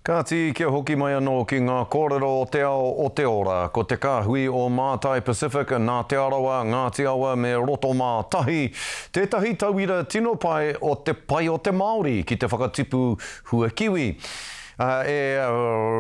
Kāti, kia hoki mai anō ki ngā kōrero o te ao o te ora, ko te kāhui o Mātai Pacific nā Te Arawa, Ngāti Awa me Rotomā tahi, tētahi tauira tino pai o te pai o te Māori ki te whakatipu hua kiwi. E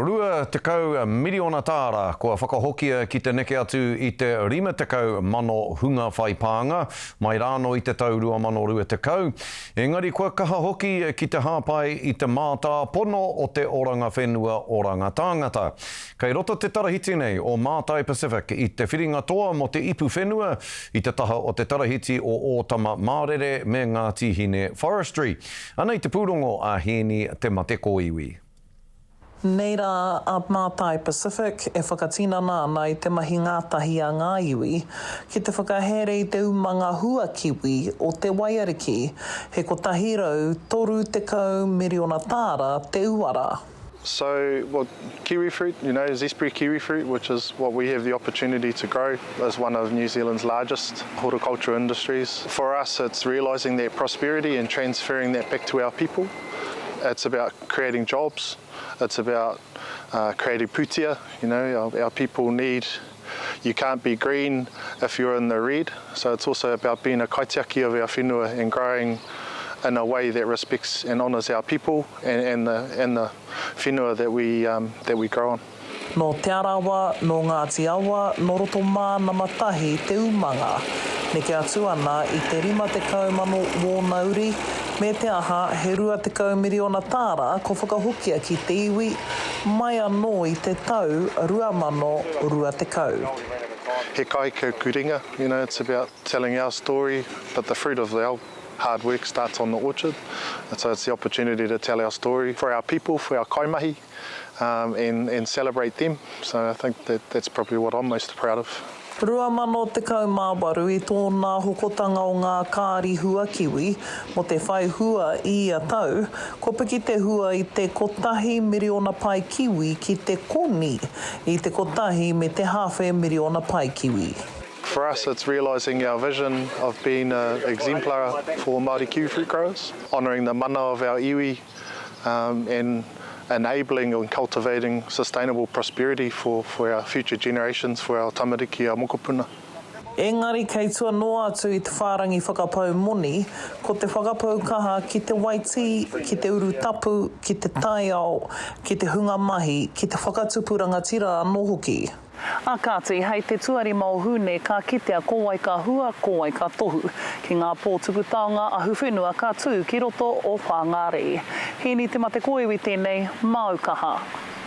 20 miriona tāra kua whakahokia ki te neke atu i te 50,000 hunga whai pānga, mai rānō i te tau 2020, engari kua kaha hoki ki te hāpai i te mātāpono o te oranga whenua, oranga tāngata. Kei roto te tarahiti nei o Mātai Pacific i te whiringa toa mō te ipu whenua i te taha o te tarahiti o Ōtama Mārere me Ngāti Hine Forestry. Anei te pūrongo a Hēni Te Matekōiwi. Nei rā a Mātai Pacific e whakatinana ana i te mahi ngātahi a ngā iwi ki te whakahere i te umanga huakiwi o te waiariki, he 130 miriona tāra te uara. So, well, kiwi fruit, you know, Zespri kiwi fruit, which is what we have the opportunity to grow, is one of New Zealand's largest horticulture industries. For us, it's realising that prosperity and transferring that back to our people. It's about creating jobs, it's about uh, creating pūtea, you know, our, our people need you can't be green if you're in the red. So it's also about being a kaitiaki of our whenua and growing in a way that respects and honours our people and, and, the, and the whenua that we, um, that we grow on. Nō Te Arawa, nō Ngāti Awa, nō Rotomā nama tahi te umanga. Neke atu ana i te 50,000 wōna uri, me te aha he 20 miriona tāra kua whakahokia ki te iwi, mai anō i te tau 2020. He kai kau kuringa, you know, it's about telling our story, but the fruit of our hard work starts on the orchard, and so it's the opportunity to tell our story for our people, for our kaimahi, um, and, and celebrate them. So I think that that's probably what I'm most proud of. 2018 i tōna hokotanga o ngā kāri huakiwi mō te whai hua i ia tau, kua piki te hua i te kotahi miriona pae kiwi ki te koni i te kotahi me te hāwhe miriona pae kiwi. For us it's realising our vision of being a exemplar for Māori kiwi fruit growers, honouring the mana of our iwi um, and enabling and cultivating sustainable prosperity for, for our future generations, for our tamariki, our mokopuna. Engari kei tua noa atu i te whārangi whakapau moni, ko te whakapau kaha ki te waitī, ki te urutapu, ki te taiao, ki te hunga mahi, ki te whakatupu rangatira anō hoki. Ā kāti, hei te tuarima o Hūne ka kitea ko wai ka hua, ko wai ka tohu. Ki ngā pō tuku taonga ahuwhenua ka tū ki roto o Whāngārei. Hīni Te Mate Kōiwi tēnei, māu kaha.